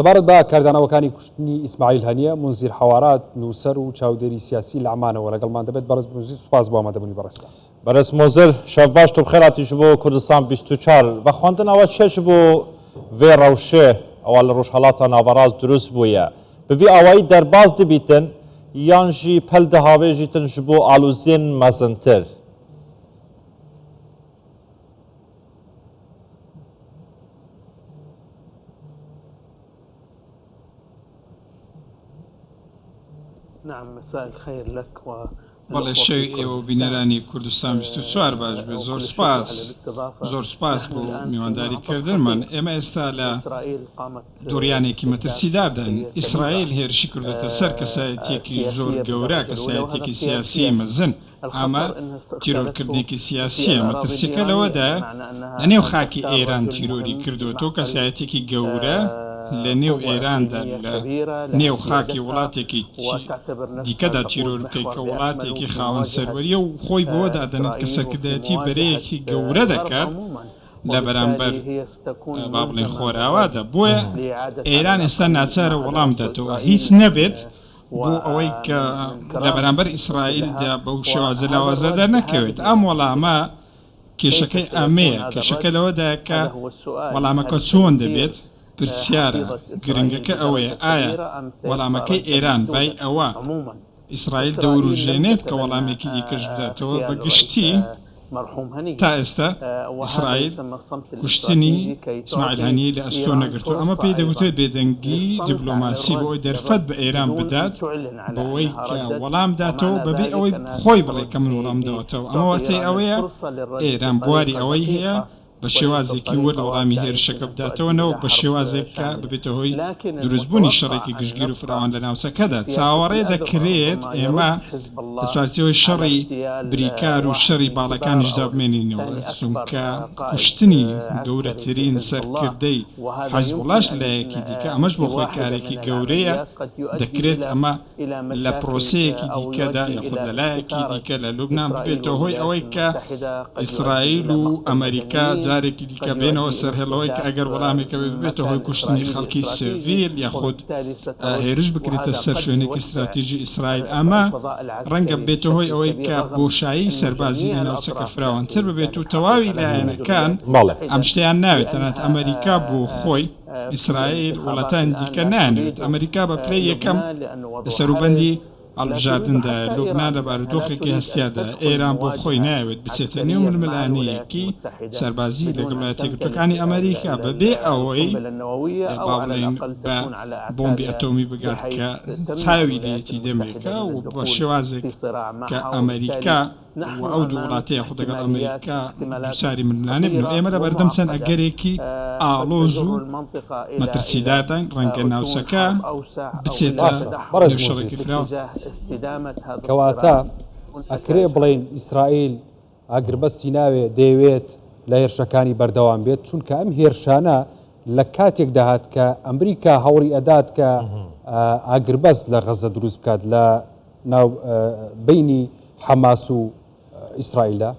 سەبارەت بە کاردانەوەکانی کوشتنی ئیسماعیل هەنیە، مونزیر حەوارات، نووسەر و چاودێری سیاسی لە عەمانەوە لەگەڵمان دەبێت. بەڕێز مونزیر سوپاس بۆ ئامادەبوونی بەڕێزتان. بەرێز مونزیر شەڤ باش تو بخێراتی ژ بۆ کوردستان 24 ڤە خوەندن ئەوە چە ژ بۆ ڤێ رەوشێ ئەوە لە روژهەڵاتا ناڤەڕاست دروس بویە ڤ ڤی ئاوایی دەرباز دبیتن یان ژی پەل دهاوێژیتن ژ بۆ ئالوزیێن مەزنتر؟ نعم مساء الخير لك و بەڵێ شەوی ئێوە و بینەرانی کوردستان 24 باش بێت زۆر سوپاس زۆر سوپاس بۆ میوانداری کردنمان ئێمە ئێستا لە دوڕیانێکی مەترسیدارداین ئیسرائیل هێرشی کردوتە سەر کەسایەتیەکی زۆر گەورە کەسایەتیەکی سیاسی مەزن ئەمە تیرۆرکردنێکی سیاسییە، مەترسییەکە لەوەدایە لەنێو خاکی ئێران تیرۆری کردووەتەوە، کەسایەتییەکی گەورە لەنێو ئێراندا لە نێو خاکی وڵاتێکی دیکەدا تیرۆر بکەیت کە وڵاتێکی خاوەن سەروەرییە و خۆی بەوە دادەنێت کە سەرکردایەتی بەرەیەکی گەورە دەکات لە بەرامبەر با بڵێین خۆراوادا، بۆیە ئێران ئێستا ناچارە وەڵام بداتەوە هیچ نەبێت بۆ ئەوەی کە لە بەرامبەر ئیسرائیلدا بەو شێوازە لاوازە دەرنەکەوێت. ئەم وەڵامە کێشەکەی ئەمەیە، کێشەکە لەوەدایە کە وەڵامەکە چۆن دەبێت، پرسیارە گرنگەکە ئەوەیە ئایا وەڵامەکەی ئێران بای ئەوە ئیسرائیل دەوروژێنێت کە وەڵامێکی دیکەش بداتەوە؟ بە گشتی تا ئێستا ئیسرائیل کوشتنی ئیسماعیل هەنیەی لە ئەستۆ نەگرتووە، ئەمە پێی دەگوترێت بێدەنگی دیبلۆماسی بۆ ئەوەی دەرفەت بە ئێران بدات بەوەی کە وەڵام داتەوە بەبێ ئەوەی خۆی بڵێ کە من وەڵام داوەتەوە، ئەمە واتای ئەوەیە ئێران بواری ئەوەی هەیە بە شێوازێکی ورد وەڵامی هێرشەکە بداتەوە نەوەک بە شێوازێک کە ببێتە هۆی دروستبوونی شەڕێکی گشتگیر و فراوان لە ناوچەکەدا. چاوەڕێ دەکرێت ئێمە لە چوارچێوەی شەڕی بریکار و شەڕی باڵەکانیشدا بمێنینەوە، چونکە کوشتنی گەورەترین سەرکردەی حیزبوڵاش لایەکی دیکە ئەمەش بۆ خۆی کارێکی گەورەیە، دەکرێت ئەمە لە پرۆسەیەکی دیکەدا یاخود لە لایەکی دیکە لە لوبنان ببێتە هۆی ئەوەی کە ئیسرائیل و ئەمەریکا جارێکی دیکە بێنەوە سەر هێڵەوەی کە ئەگەر وەڵامێک هەبێت ببێتە هۆی کوشتنی خەڵکی سڤیل یاخود هێرش بکرێتە سەر شوێنێکی ستراتیژی ئیسرائیل ئەمە ڕەنگە ببێتە هۆی ئەوەی کە بۆشایی سەربازی لە ناوچەکە فراوانتر ببێت و تەواوی لایەنەکان ئەم شتەیان ناوێت تەنانەت ئەمەریکا بۆ خۆی ئیسرائیل وڵاتانی دیکە نایانەوێت ئەمریکا بە پلەی یەکەم لە سەروبەندی هەڵبژاردندایە، لوبنان لە بارودۆخێکی هەستیاردایە، ئێران بۆ خۆی نایەوێت بچێتە نێو ململانێیەکی سەربازی لەگەڵ وڵاتە یەکگرتووەکانی ئەمریکا بەبێ ئەوەی با بڵێین بە بۆمبی ئەتۆمی بگات کە چاوی لێیەتی دەمێکە و بە شێوازێک کە ئەمریکا و ئەو دوو وڵاتە یاخود لەگەڵ ئەمریکا دووچاری ململانێ بن و ئێمە لەبەردەم چەند ئەگەرێکی ئاڵۆز و مەترسیدارداین، ڕەنگە ناوچەکە بچێتە بەڕێز نێو مۆزیر، شەڕێکی فراوان. کەواتە ئەکرێ بڵێین ئیسرائیل ئاگربەستی ناوێ دەیەوێت لە هێرشەکانی بەردەوام بێت، چونکە ئەم هێرشانە لە کاتێکدا هات کە ئەمریکا هەوڵی ئەدات کە ئاگربەست لە غەزە دروست بکات لە ناو بەینی حەماس و ئیسرائیلدا؟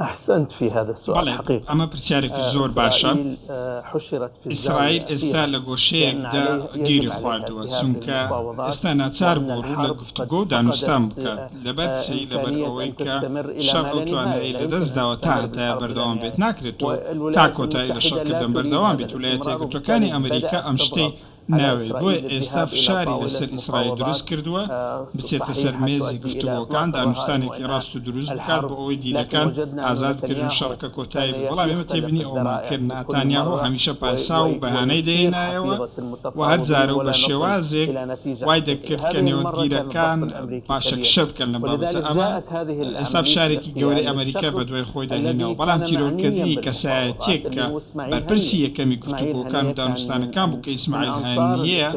احسنت في هذا السؤال بەڵێ، حقيقة ئەمە پرسیارێکی زۆر باشە. اسرائيل حشرت في ئیسرائیل الزاوية ئێستا اخيرا لە لان گۆشەیەکدا عليه يجب گیری عليها خواردووە، الذهاب چونکە للمفاوضات ئێستا ناچار وان بوو ڕوو لە الحرب قد گفتوگۆ و دانوستان فقدت بکات. لەبەر چی؟ لەبەر امكانية ئەوەی ان کە تستمر الى شەڕ ما ئەو لا نهاية توانایەی لا لەدەست يمكن ان داوە تا تستمر هەتایە بالحرب الى بەردەوام بێت. نهاية ناکرێت تۆ تا والولايات کۆتایی لە المتحدة لا شەڕکردن تريد بەردەوام هذا بیت. ویلایەتە الاستمرار یەکگرتووەکانی وبالتالي ئەمریکا بدأت ئەم شتەی تضغط على ناوێت، بۆیە اسرائيل ئێستا الذهاب الى فشاری طاولة لەسەر ئیسرائیل دروست مفاوضات کردووە بچێتە سەر صحيحة مێزی تؤدي الى گفتوگۆکان، اطلاق الرهائن دانوستانێکی وانهاء ڕاست و دروست بکات بۆ الحرب ئەوەی لكن دیلەکان وجدنا أن ئازاد بکرێن و نتنياهو شەڕەکە کۆتایی كان بێت، بەڵام ئێمە يختلق تێبینی ئەوەمان الذرائع کرد في كل ناتانیاهۆ مرة هەمیشە پاساو و ويثير بەهانەی دەهێنایەوە حفيظة و هەر المتفاوضين جارە و ولا بە نصل شێوازێک إلى نتيجة وای حقيقية دەکرد کە هذه المرة كان الضغط نێوەندگیرەکان الأمريكي كبيرا پاشەکشە بکەن لەم بابەتە ولذلك ئەمە جاءت هذه ئێستا العملية فشارێکی گەورەی الاغتيال ئەمریکا للشخص بەدوای خۆیدا هێناوە الذي بەڵام كان معنيا تیرۆرکردنی بالمفاوضات کەسایەتیەک اللي کە هو اسماعيل بەرپرسی هنية یەکەمی اسماعيل گفتوگۆکان و هنية كان من دانوستانەکان بوو کە من ئیسماعیل أنصار هەنیە. هەنییە،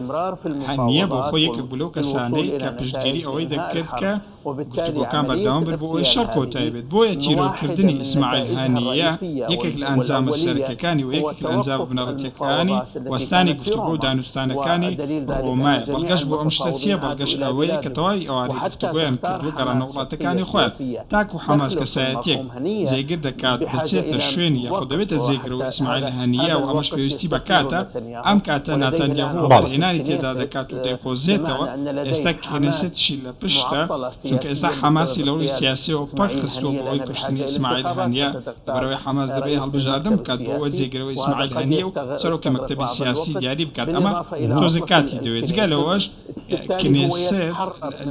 هەنییە بۆ خۆی یەکێک بوو لەو کەسانەی کە پشتگیری ئەوەی دەکرد کە گفتوگۆکان بەردەوام بن بۆ ئەوەی شەڕ کۆتایی بێت، بۆیە تیرۆرکردنی ئیسماعیل هەنییە یەکێک لە ئەنجامە سەرەکیەکانی و یەکێک لە ئەنجامە بنەڕەتیەکانی وەستانی گفتوگۆ و دانوستانەکانی ڕۆمایە، بەڵگەش بۆ ئەم شتە چییە؟ بەڵگەش ئەوەیە کە تەواوی ئەوانەی گفتوگۆیان کردووە گەڕانەوە وڵاتەکانی خۆیان، تاکو حەماس کەسایەتیەک جێگر دەکات دەچێتە شوێنی یاخود دەبێتە جێگرەوەی ئیسماعیل هەنییە و ئەمەش پێویستی بە کاتە، ئەم کاتە ناتانیاهۆ وەبەرهێنانی تێدا دەکات و دەیقۆزێتەوە، ئێستا کنێسێتیشی لە پشتە، چونکە ئێستا حەماسی لە ڕووی سیاسیەوە پەک خستووە بۆ هۆی کوشتنی ئیسماعیل هەنیە، لەبەرئەوەی حەماس دەبێ هەڵبژاردن بکات بۆ ئەوەی جێگرەوەی ئیسماعیل هەنیە و سەرۆکی مەکتەبی سیاسی دیاری بکات، ئەمە تۆزێک کاتی دەوێت، جگە لەوەش کنێسێت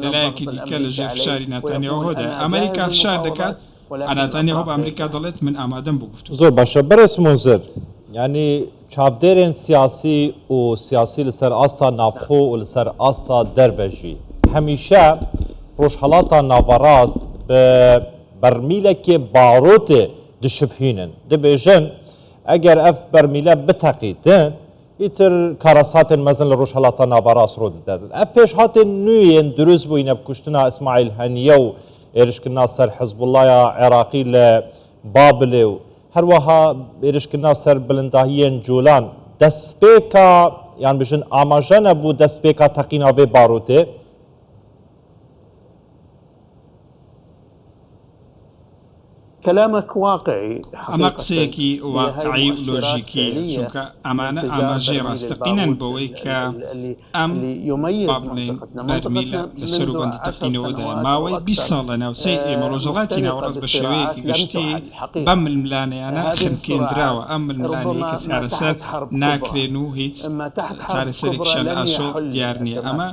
لەلایەکی دیکە لەژێر فشاری ناتانیاهۆدایە، ئەمریکا فشار دەکات، ناتانیاهۆ بە ئەمریکا دەڵێت من ئامادەم بۆ گفتوگۆ. زۆر باشە بەرێز مونزر یانی چاڤدێرێن سیاسی و سیاسی لەسەر ئاستا ناڤخۆ و لەسەر ئاستا دەرڤە ژی هەمیشە ڕۆژهەڵاتا ناڤەڕاست بە بەرمیلەکێ بارۆتێ دشبهینن دبێژن ئەگەر ئەڤ بەرمیلە بتەقیتن ئیتر کارەساتێن مەزن لە ڕۆژهەڵاتا ناڤەڕاست ڕوو ددەن. ئەڤ پێشهاتێن نوێ یێن دروست بووینە ب کوشتنا ئیسماعیل هەنیە و ئێرشکردنا سەر حزبوڵڵایا عێراقی لە بابلێ و هەروەها ئێرشکردنا سەر بلنداهیێن جولان دەسپێکا یان بژن ئاماژەنە بوو دەسپێکا تەقینا ڤێ باروتێ. کلامک واقعی ئەمە قسەیەکی واقعی و لۆژیکییە، چونکە ئەمانە ئاماژەی ڕاستەقینەن بەوەی کە ئەم با بڵێین بەرمیلە لە سەروبەندی تەقینەوەدایە. ماوەی 20 ساڵە ناوچەی ئێمە، ڕۆژهەڵاتی ناوەڕاست بە شێوەیەکی گشتی بەم ململانێیانە خنکێندراوە، ئەم ململانێیەی کە چارەسەر ناکرێن و هیچ چارەسەرێکیشیان لە ئاسۆ دیار نییە. ئەمە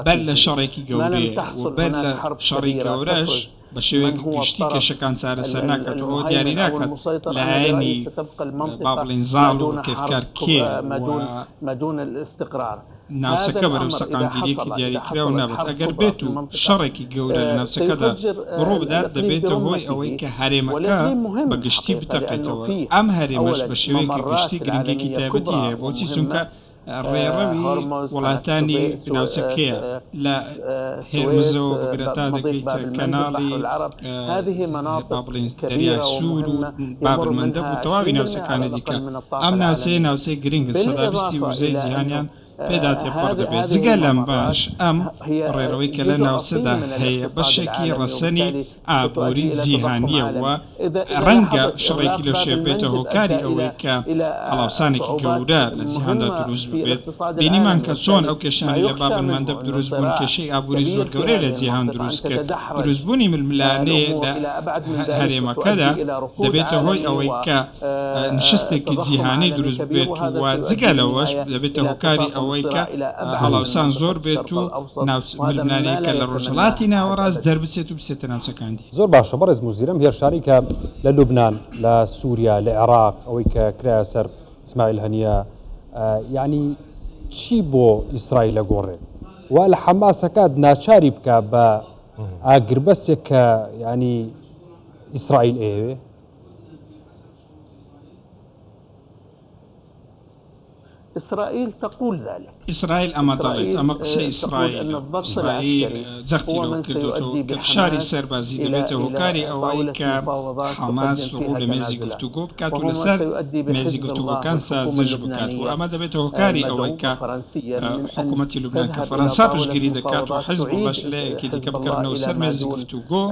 بەر لە شەڕێکی گەورەیە و بەر لە شەڕی گەورەش بە شێوەیەکی گشتی کێشەکان چارەسەر ناکات و ئەوە دیاری ناکات لایەنی با بڵێین زاڵ و ڕکێفکار کێیە و ناوچەکە بەرەو سەقامگیرییەکی دیاریکراو نابێت. ئەگەر بێت و شەڕێکی گەورە لە ناوچەکەدا ڕووبدات دەبێتە هۆی ئەوەی کە هەرێمەکە بە گشتی بتەقێتەوە، ئەم هەرێمەش بە شێوەیەکی گشتی گرنگییەکی تایبەتی هەیە، بۆچی؟ چونکە ڕێڕەوی وڵاتانی ناوچەکەیە لە هێرمزەوە بگرە تا دەگەیتە کەناڵی با بڵێین دەریای سوور و بابلمەندەب و تەواوی ناوچەکانی دیکە. ئەم ناوچەیە ناوچەی گرنگن، سەدابیستی وزەی جیهانیان پێدا تێپەڕ دەبێت. جگە لەمەش ئەم ڕێڕەوەی کە لە ناوچەدا هەیە بەشێکی ڕەسەنی ئابووری جیهانییە و ڕەنگە شەڕێکی لەو شێوە بێتە هۆکاری ئەوەی کە هەڵاوسانێکی گەورە لە جیهاندا دروست ببێت. بینیمان کە چۆن ئەو کێشانەی لە باب المەندەب دروست بوون کێشەی ئابووری زۆر گەورەی لە جیهان دروست کرد. دروستبوونی ململانێ لە هەرێمەکەدا دەبێتە هۆی ئەوەی کە نشستێکی جیهانی دروست ببێت و جگە لەوەش دەبێتە هۆکاری ئەوەی کە هەڵاوسان زۆر بێت و ململانێیەکە لە ڕۆژهەڵاتی ناوەڕاست دەربچێت و بچێتە ناوچەکان دی. زۆر باشە بەڕێز موزیر ئەم هێرشانەی کە لە لوبنان، لە سوریا، لە عێراق ئەوەی کە کرایە سەر ئیسماعیل هەنیە یانی چی بۆ ئیسرائیل ئەگۆڕێ وا لە حەماس ئەکات ناچاری بکا بە ئاگربەستێک کە یانی ئیسرائیل ئەیەوێ؟ اسرائیل تقول ذلک. ئیسرائیل ئەمە دەڵێت، ئەمە قسەی ئیسرائیلە، ئیسرائیل جەختی لەوە کردۆتەوە کە فشاری سەربازی دەبێتە هۆکاری ئەوەی کە حەماس ڕوو لە مێزی گفتوگۆ بکات و لەسەر مێزی گفتوگۆکان سازش بکات و ئەمە دەبێتە هۆکاری ئەوەی کە حکوومەتی لوبنان کە فەرەنسا پشتگیری دەکات و حزبوڵڵاش لایەکی دیکە بگەڕنەوە سەر مێزی گفتوگۆ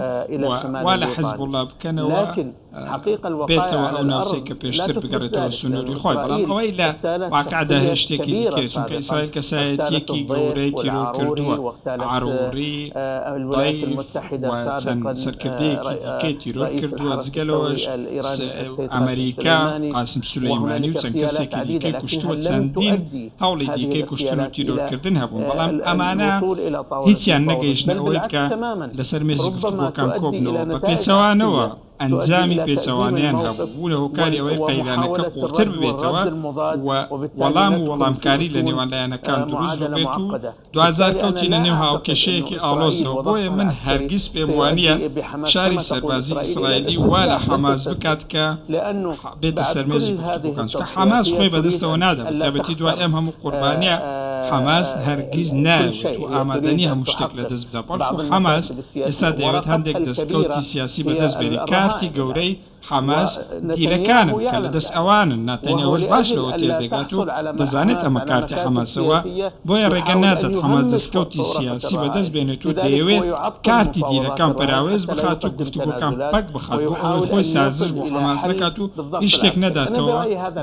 و وا لە حزبوڵڵا بکەنەوە بێتەوە ئەو ناوچەی کە پێشتر بگەڕێتەوە سنووری خۆی، بەڵام ئەوەی لە واقعدا هەیە شتێکی دیکەیە، چونکە ئیسرائیل کەسایەتییەکی گەورەی تیرۆر کردووە، عەروری، ضەیف و چەند سەرکردەیەکی دیکەی تیرۆر کردووە، جگە لەوەش ئەمەریکا قاسم سولەیمانی و چەند کەسێکی دیکەی کوشتووە، چەندین هەوڵی دیکەی کوشتن و تیرۆرکردن هەبوون، بەڵام ئەمانە هیچیان نەگەیشتنە ئەوەی کە لەسەر مێزی گفتوگۆکان کۆبنەوە، بە پێچەوانەوە. ئەنجامی پێچەوانەیان هەبوو، بوونە هۆکاری ئەوەی قەیرانەکە قووڵتر ببێتەوە و وەڵام و وەڵامکاری لە نێوان لایەنەکان دروست ببێت و دواجار کەوتینە نێو هاوکێشەیەکی ئاڵۆزەوە، بۆیە من هەرگیز پێم وانییە فشاری سەربازی ئیسرائیلی وا لە حەماس بکات کە بێتە سەر مێزی گفتوگۆکان، چونکە حەماس خۆی بەدەستەوە نادا، بەتایبەتی دوای ئەم هەموو قوربانییە حەماس هەرگیز نایەوێت و ئامادە نییە هەموو شتێک لەدەست بدات، بەڵکو حەماس ئێستا دەیەوێت هەندێک دەستکەوتی سیاسی بەدەست بێنێت، کارتی گەورەی حەماس دیلەکانن کە لەدەست ئەوانن، ناتانیاهۆش باش لەوە تێدەگات و دەزانێت ئەمە کارتی حەماسە و بۆیە ڕێگە نادات حەماس دەستکەوتی سیاسی بەدەست بێنێت و دەیەوێت کارتی دیلەکان پەراوێز بخات و گفتوگۆکان پەک بخات بۆ ئەوەی خۆی سازش بۆ حەماس نەکات و هیچ شتێک نەداتەوە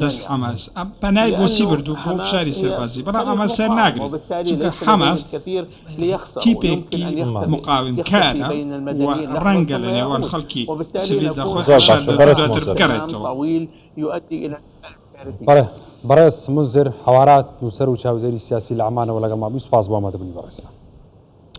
دەست حەماس. ئەم پەنای بۆ چی بردوو؟ بۆ فشاری سەربازی، بەڵام ئەمە سەرناگرێت چونکە حەماس تیپێکی مقاومکارە و ڕەنگە لە نێوان خەڵکی سڤیلدا خۆی زۆر حەشار باشە بدات و بەڕێز دواتر مونزر. بگەڕێتەوە. بەڵێ بەڕێز مونزر حەوارات نووسەر و چاودێری سیاسی لە عەمانەوە لەگەڵمان بووی سوپاس بۆ ئامادەبوونی بەڕێزتان.